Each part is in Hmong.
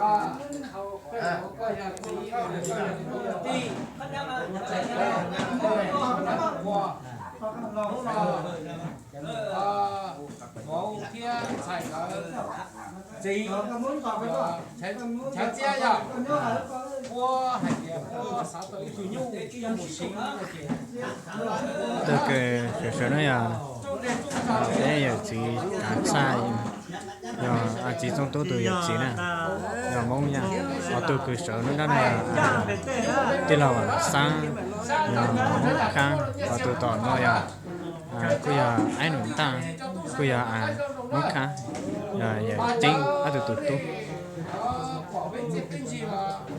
Koj yog txiv, koj yog tij, hnub no vauv thiab ntxhais nkawd txiv, Cov Txiab yog, Huab hais tias Huab xav tau ib tug nyuj coj mus siv no ces. Tug kws sawv sawv no yog peb yawm txiv Kav Txhaj, yog txiv Txooj Tub tus yawm txiv na, yog Moob Yaj. Ho tug kws sawv no no yog tij laug Xaab, yog Moob Khaab. Ho tus tom no yog kuj yog Aib Num Ntaj, kuj yog Moob Khaab, yog yawm Ceeb ob tug tus tub.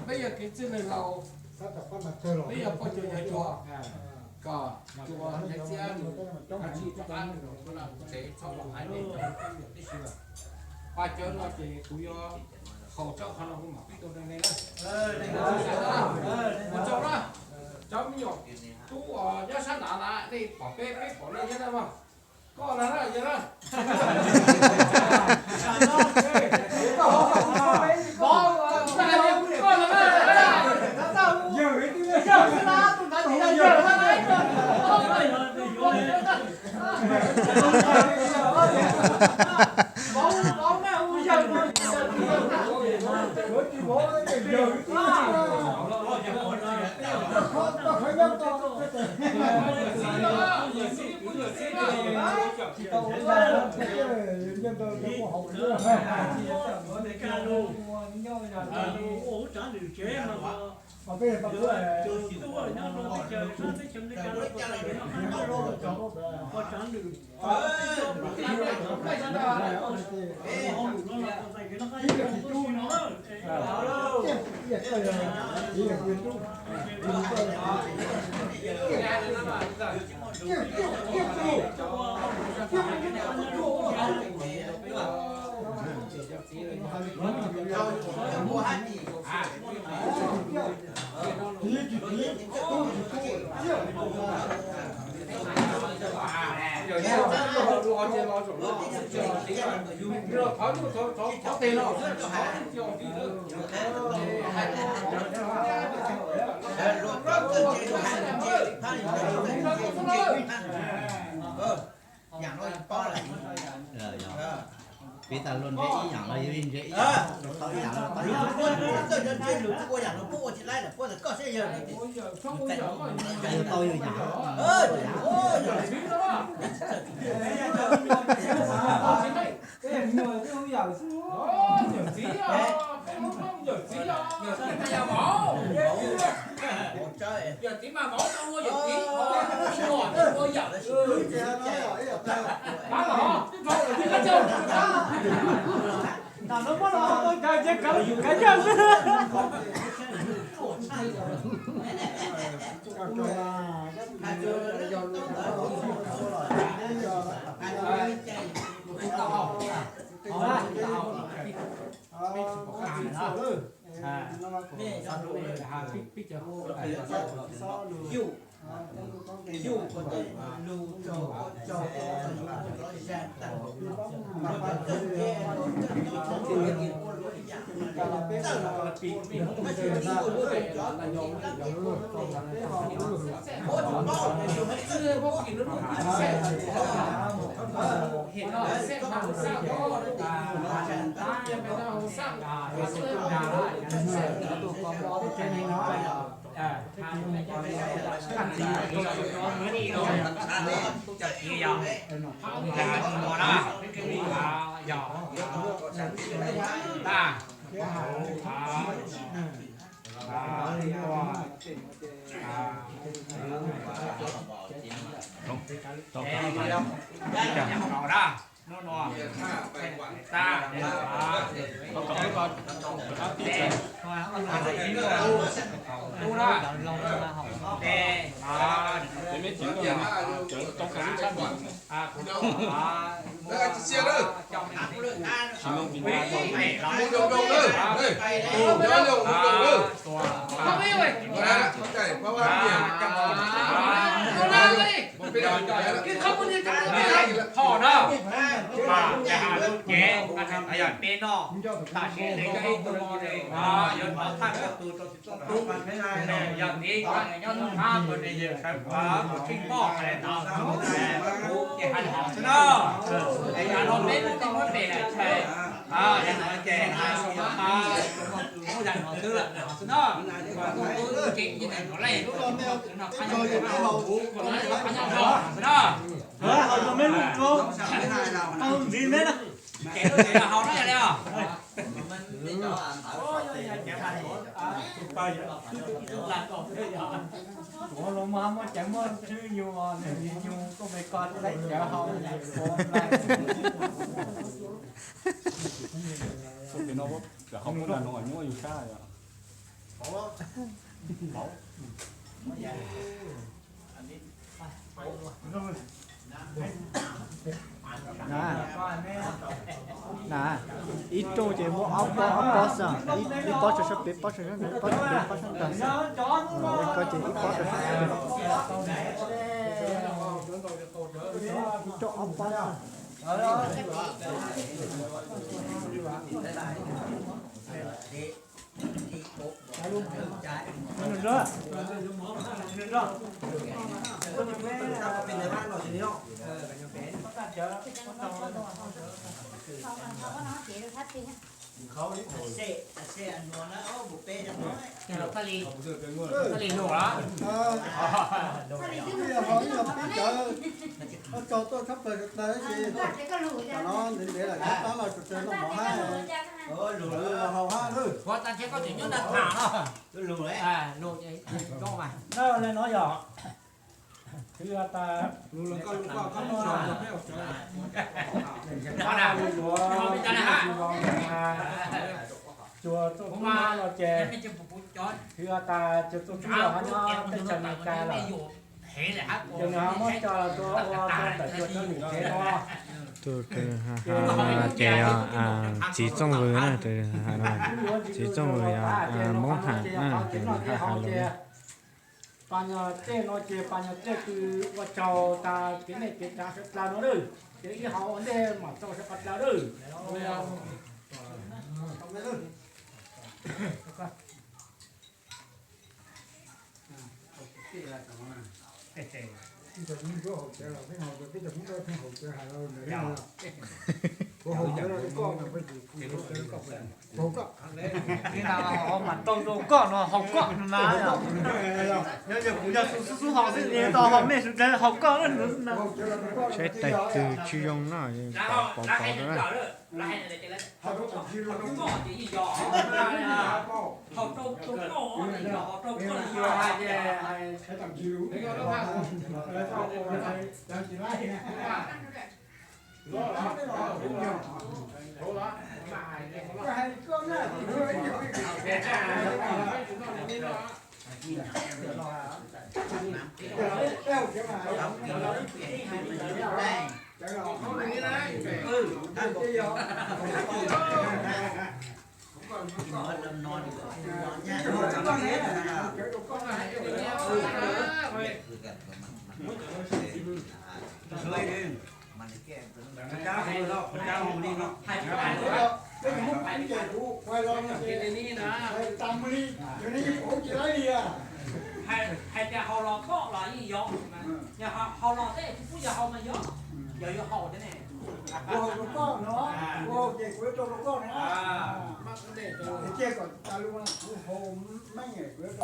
Peb yog kev txwj neeg laus, peb yog poj cuag yawg cuag, kom tus Yawg Txiab nws kav tsij rov qab nws los kuv tsev txhob los hais li cov tib si lawm. Paj cawv no ces kuv yuav haus tso qhov no kuv mam pib tau rau nej na. Ua tsaug na, cov me nyuam tub nyob sab nraud na, nej pom peb, peb pom nej thiab na mog. Koj na, yog na. Yam no paub lawm. Piv tag luag ntse ib yam los yog ib ntse ib yam, tau ib yam los tau ib yam. Koj ntse lus tsis ua yam no puab ua tsis laib lawm, puab tias koj siab yawg no ces, yog tau yog yam. Yawm txiv mas vauv tau ua yawm txiv, ua yam. Tam no muab los ua kav, kav yawg xwb. Ho na, ces lub cev peb noj, tam sim no yuav thov thaj koj tus rau txiv txoob tub, yog txiv nyob nov tus ne yog sawv pab tus tsheej poj hais li ntawd, kuv ces hais li no xwb na. Es yog no peb lub teb muab pem hais, yog no ces hais muab yam no xwb lawm xwb na. Ces ib tug no lej, no qab no kuv, kuv no qab nyob no xwb na. Hauv tus me lub rau, hauv ntxiv me na. Ces lub tsev los hauv no yog li os. Tuav los mas muaj cov muaj tswv yus, yus tuaj me ko tib laiv cov hauv. Ua pem no, pem qhov muaj dab no nyuaj yus sab. Na, na, ib rooj ces muaj ob pob, ob pob xwb, ib pob tso sab pem, pob tso sab nrad, pob tso pem, pob sab nrad xwb. Ko ces ib pob tso sab pem, ib rooj ob pob xwb. Txoj li luj los, ho ib yog peb cawv, ho tau tuaj tshab plaws sawv daws tab sis tam no ntev ntev lawm, tab no tsuas tsawg noj mov hab, los haus hab. Ua tas ntshe koj tseem nyob nram tham no. Luj, luj, luj mas. Dab le no yog khwv has tas, khwv has tas, cua txoj kub no ces, khwv has tas cua txoj kub los ho nyob teb chaws Amelikas lawm, ces nws ho muab coj tuaj ua rau ntawm cov txawj lwm kev no. Tuaj, ces txiv Txooj Vws na, txiv Txooj Vws yog Moob Ham na, ces nws haj has lus. Pas nyuag tej no ces pas nyuag tej kws ua tsaug tas kev nej kev tsav sawv dlawg no lawm, ces ib hauv ua ntej mam tso sawv dlawg lawm. Kuv haus cawv rau koj no, haus koj no na. Nyob yog kuv yog tus xub xub haus xwb, tau haus mej sawv dlawg, haus koj na. Saib tais twg tsis zoo no, pov pov rau na. Hais tias haus los koj los yeej yog, yog haus los tej kuv pub yog haus mas yog, yog yuav haus thiab ne. Kuv haus rau koj no, kuv haus ces kuv yuav rau rau koj no. Ces kom tas lus, kuv haus meej kuv yuav